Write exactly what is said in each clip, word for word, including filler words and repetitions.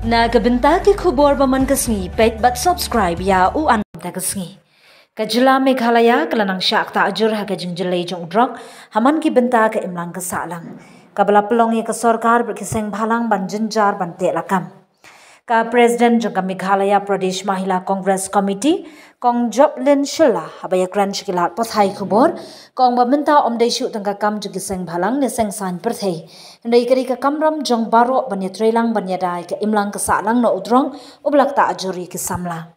Na ka bynta ki khubor ba man ka sngi, peit bad subscribe ïa U An Mynta Ka Sngi. Ka jylla Meghalaya ka la nang shah ktah jur ha ka jingjyllei jong u drok ha man ki bynta ka imlang ka sahlang, kaba la pynlong ïa ka sorkar bad ki seng bhalang ban jynjar ban teh lakam. Ka President jong ka Meghalaya Pradesh Mahila Congress Committee, Kong Joplin Shylla, haba ïakren sha ki lad pathai khubor, ka ong ba mynta ym dei shuh tang ka kam jong ki seng bhalang ne seng saiñ pyrthei, hynrei ka dei ka kamram jong baroh ban ïatreilang ban ïada ïa ka imlang ka sahlang na u drok uba la ktah jur ïa ki samla.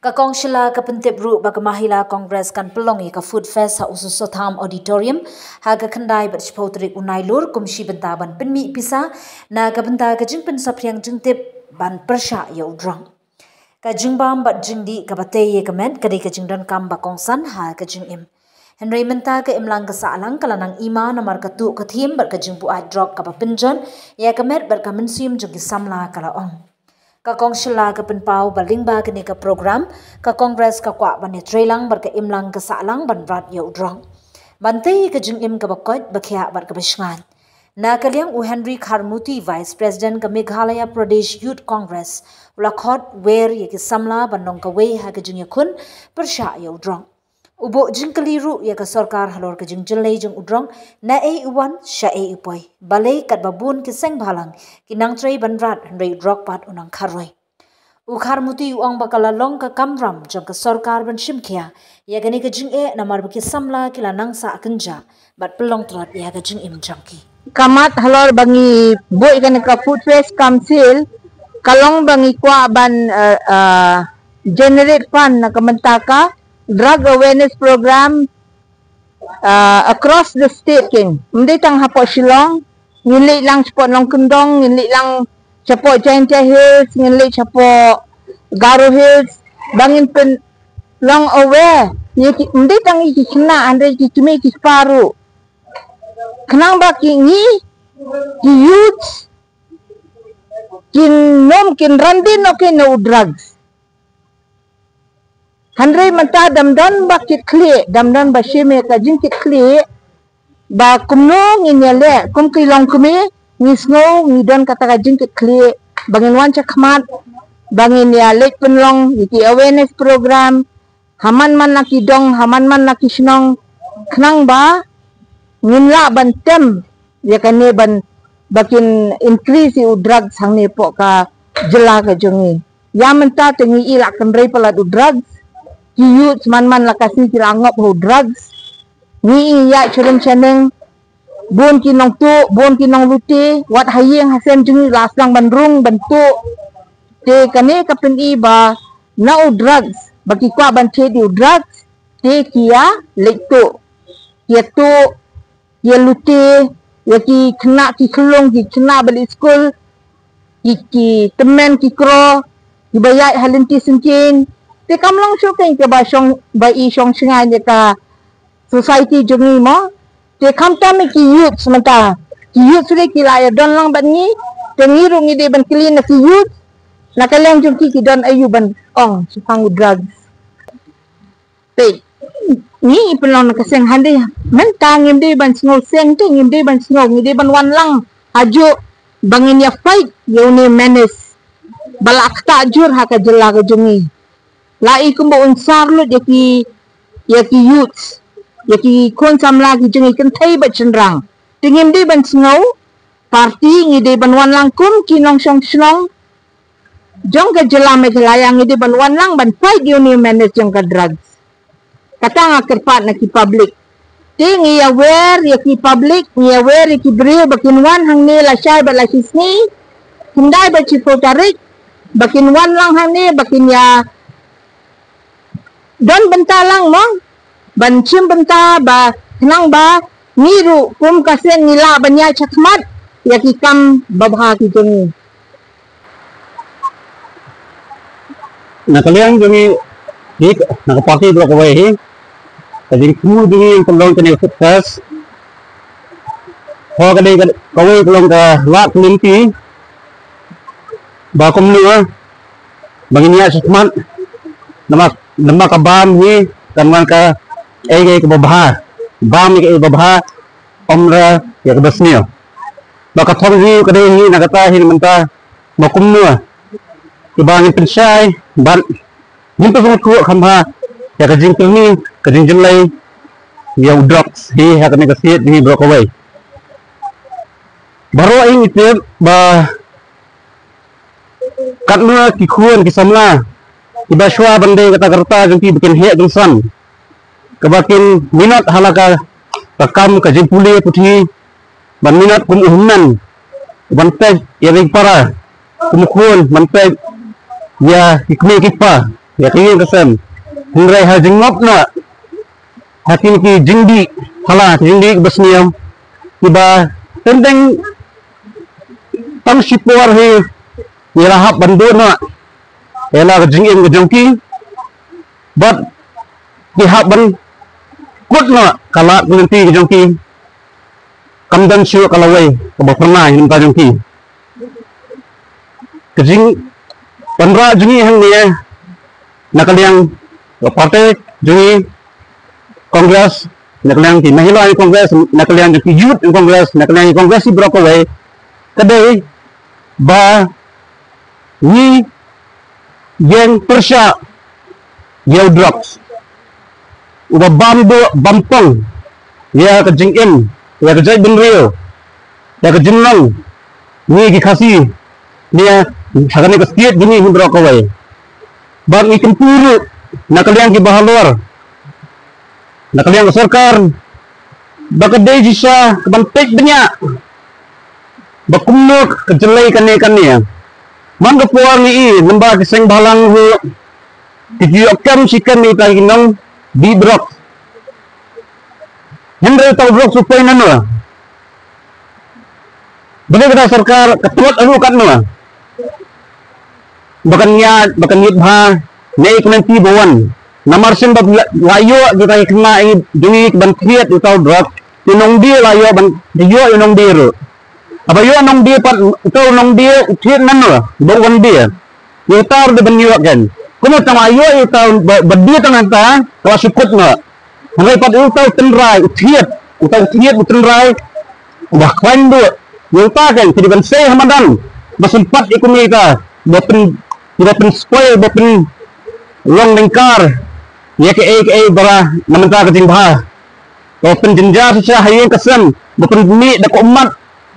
Ka Kong Shylla ka pyntip ruh ba ka Mahila Congress kan pynlong ïa ka Food Fest ha U Soso Tham Auditorium ha ka khyndai bad shiphew tarik u Nailur, kum shi bynta ban pynmih pisa na ka bynta ka jingpynsaphriang jingtip ban pyrshah ïa u drok. Ka jingbam bad jingdih kaba tei ïa ka met ka dei ka jingdonkam ba kongsan ha ka jingim. Hynrei mynta ka imlang ka sahlang ka la nang ima namar ka tuh ka thim bad ka jingbuaid drok kaba pynjot ïa ka met bad ka mynsiem jong ki samla, ka la ong. Ka Kong Shylla ka pynpaw ba lyngba kane ka program, ka Congress ka kwah ban ïatreilang bad ka imlang ka sahlang ban rat ïa u drok, ban tei ka jingim kaba koit, ba khiah bad kaba shngaiñ. Na ka liang u Henry Kharmuti, Vice President ka Meghalaya Pradesh Youth Congress, u la khot wer ïa ki samla ban long kawei ha ka jingïakhun pyrshah ïa u drok. U buh jingkylli ruh ïa ka sorkar halor ka jingjyllei jong u drok, naei u wan, shaei u poi. Balei katba bun ki seng bhalang ki nang trei ban rat, hynrei u drok pat u nang kharoi. U Kharmuti u ong ba ka la long ka kamram jong ka sorkar ban shim khia ïa kane ka jingeh namar ba ki samla ki la nang sah kynjah bad pynlong tlot ïa ka jingim jong ki. Ka mat halor ba ngi buh ïa kane ka Food Fest Council, ka long ba ngi kwah ban, eh, eh, generate fund na ka bynta ka drug awareness program, uh, across the state, keiñ. Ym dei tang hapoh Shillong, ngin leit lang shapoh Nongkyndong, ngin leit lang shapoh Jaintia Hills, ngin leit shapoh Garo Hills, ba ngin pynlong aware ïa ki, ym dei tang ïa ki khynnah, hynrei ki kmie ki kpa ruh. Khnang ba ki, ngi, ki youths kin ym, kin ran dien noh keiñ na u drugs. Hynrei mynta dang don ba kitkhlieh, dang don ba shim ïa ka jingkitkhlieh ba kumno ngin ïaleh. Kum ki longkmie, ngi sngew ngi don kata ka jingkitkhlieh ba ngin wan shakhmat, ba ngin ïaleit pynlong ïa ki awareness program ha man man la ki dong, ha man man la ki shnong, khnang ba ngin lah ban tem ïa kane, ban, ba kin increase ïa u drugs hangne hapoh ka jylla ka jong ngi. Ïa mynta te ngi i la kynrei palat u drugs. Ki youth man man la ka sngi ki la ngop ha u drugs. Ngi i ïa sha rum sha neng, bun ki nongtuh, bun ki nonglute, wat ha ïing ha sem jong ngi la sdang ban rung ban tuh. Te kane ka pyni ba na u drugs, ba ki kwah ban thied ïa u drugs, te ki ïa leit tuh. Ki ïa tuh, ki ïa lute ïa ki khynnah ki khyllung, ki khynnah ba leit skul, ki, ki tymmen ki kro, kiba ïaid ha lynti syngkien. Te kam long shuh keiñ kaba shong, ba i shong shngaiñ ïa ka society jong ngi mo. Te khamtam ïa ki youth mynta, ki youth ruh ki la ïa don lang bad ngi. Te ngi ruh ngi dei ban kylli na ki youth, na ka liang jong ki, ki don aïu ban ong shaphang u drugs. Te ngi i pynlong na ka seng, hynrei mynta ngim dei ban sngew seng, te ngim dei ban sngew, ngi dei ban wan lang hajuh ba ngin ïa fight ïa une menace ba la ktah jur ha ka jylla ka jong ngi. La i kumba un sar lut ïa ki, ïa ki youths, ïa ki khun samla ki jong ngi kynthei bad shynrang. Te ngim dei ban sngew party, ngi dei ban wan lang kum ki nongshong shnong jong ka jylla Meghalaya, ngi dei ban wan lang ban fight ïa une u menace jong ka drugs. Kata nga kyrpad na ki public. Te ngi ïa wer ïa ki public, ngi ïa wer ïa ki briew ba kin wan hangne lashai bad lashisngi, khyndai bad shiphew tarik, ba kin wan lang hangne, ba kin ïa don bynta lang mo, ban shim bynta ba khnang ba ngi ruh kum ka seng ngi lah ban ïaid shakhmat ïa ki kam babha ki jong ngi. Na ka liang jong ngi, hi, na ka party block kawei hi, ka jingthmu jong ngi ïa ka long kane ka Food Fest, ho ka dei ka, kawei ka long ka lad lynti ba kumno ba ngin ïaid shakhmat, namar, namar ka bam hi kan wan kaei kaei kaba bha, bam ïa kaei kaba bha, ym re ïa kaba sniew. Ba ka thong hi ka dei hi na kata hi mynta, ma kumno kiba ngin pynshai bad ngin pynsngewthuh kham bha ïa ka jingkyrni, ka jingjyllei ïa u drugs hi ha kane ka state hi baroh kawei. Baroh ngi tip ba katno ki khun ki samla kiba shuwa ban dei kata ka rta jong ki ba kin heh jingsan, kaba kin minot ha la ka kam ka jingpule puthi, ban minot kum u hynmen, ban peit ïa ri para, kum u khun ban peit ïa ki kmie ki kpa, ïa ka ïing ka sem. Hynrei ha jingngop noh ha kine ki jingdih, ha la ki jingdih kiba sniew, kiba teng teng tang shipor hi ngi la hap ban duh noh ïa la ka jingim ka jong ki, bad ki hap ban kut noh ka lad ka lynti ka jong ki. Kam don shuh ka lawei kaba pynlong ïa ka jong ki. Ka jingwanrah jong ngi hangne na ka liang ka party jong ngi Congress, na ka liang ki Mahila Congress, na ka liang ki Youth Congress, na ka liang ki Congress baroh kawei, ka dei ba ngi ïeng pyrshah ïa u drugs uba bam duh bam pong ïa ka jingim, ïa ka jaitbynriew, ïa ka jinglong ngi ki Khasi ne ha kane ka state jong ngi baroh kawei. Bad ngi kyntu ruh na ka liang kiba halor, na ka liang ka sorkar, ba ka dei shisha ka ban peit bniah ba kumno ka jyllei kane kane. Man ka por ngi i lem bad ki seng bhalang ruh ki ju ïoh kem shi kem ïa kita ki nongdih drugs. Hynrei uta u drugs u poi nano? Balei kata sorkar ka tlot ruh katno ba kan ïaid, ba kan ïit bha ne i kmen ti ba wan? Namar shen ba la ïoh kita ki khynnah jong ngi ban thied uta u drugs, u nongdie la ïoh ban ïoh u nongdie ruh. Haba ïoh nongdie pat, uta u nongdie u thied nano ba u wan die? Ïa uta ruh dei ban ïoh kan. Kumno tang ïoh ïa uta ba, ba die tang hangta, ka la shu kut noh. Hynrei pat ïa uta u tynrai u thied, uta u thied u tynrai uba khlaiñ duh, ïa uta kan ki dei ban sei ha madan ba sympat ïa kumne ïa uta, ba pyn, ba pyn spoil, ba pynlong lyngkar ïa kaei kaei ba la na mynta ka jingbha. Ba pynjynjar shisha ha ïing ka sem, ba pynmih da ka ummat,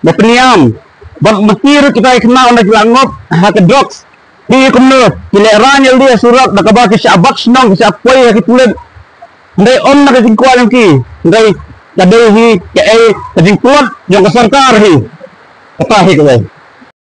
ba pynïam. Bad mynta ruh kita ki khynnah ynda ki la ngop ha ka drugs, ki kumno, ki lehraiñ ïalade ha surok da kaba ki shah bat shnong, ki shah poi ha ki pulit. Hynrei ym na ka jingkwah jong ki, hynrei ka dei hi kaei, ka jingtlot jong ka sorkar hi. Kata hi kawei.